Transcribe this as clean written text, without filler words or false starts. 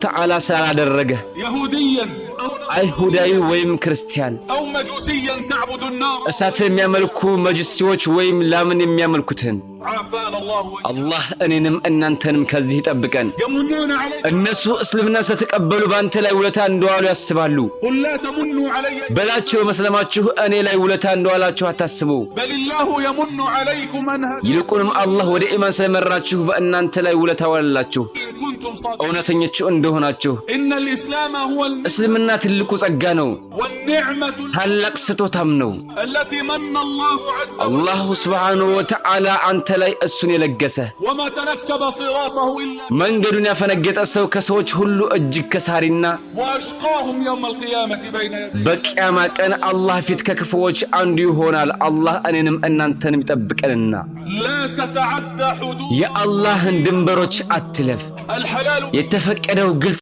ተዓላ ስላላደረገ يهوديا أو አይሁዳዊ ወይም ክርስቲያን፣ أو مجوسيا تعبد النار። እሳትን የሚያመልኩ መጅሲዎች ወይም ላምን የሚያመልኩትን። عافانا الله وإياكم። አላህ እኔንም እናንተንም ከዚህ ይጠብቀን። يمنون عليك። እነሱ እስልምናን ስለተቀበሉ በአንተ ላይ ውለታ እንደዋሉ ያስባሉ። قل لا تمنوا علي። በላቸው፣ በመስለማችሁ እኔ ላይ ውለታ እንደዋላችሁ አታስቡ። بل الله يمن عليكم أن هداكم ይልቁንም አላህ ወደ ኢማን ስለመራችሁ በእናንተ ላይ ውለታ ዋለላችሁ፣ إن كنتم صادقين። እውነተኞች እንደሆናችሁ። إن الإسلام هو እስልምና ትልቁ ጸጋ ነው፣ والنعمة ታላቅ ስጦታም ነው። التي من الله عز وجل። አላሁ ስብሓንሁ ወተዓላ አንተ ላይ እሱን የለገሰ። وما تنكب صراطه إلا መንገዱን ያፈነገጠ ሰው ከሰዎች ሁሉ እጅግ ከሳሪና وأشقاهم يوم القيامة بين يديه። በቅያማ ቀን አላህ ፊት ከክፉዎች አንዱ ይሆናል። አላህ እኔንም እናንተንም ይጠብቀንና لا تتعدى حدود የአላህን ድንበሮች አትለፍ። الحلال የተፈቀደው ግልጽ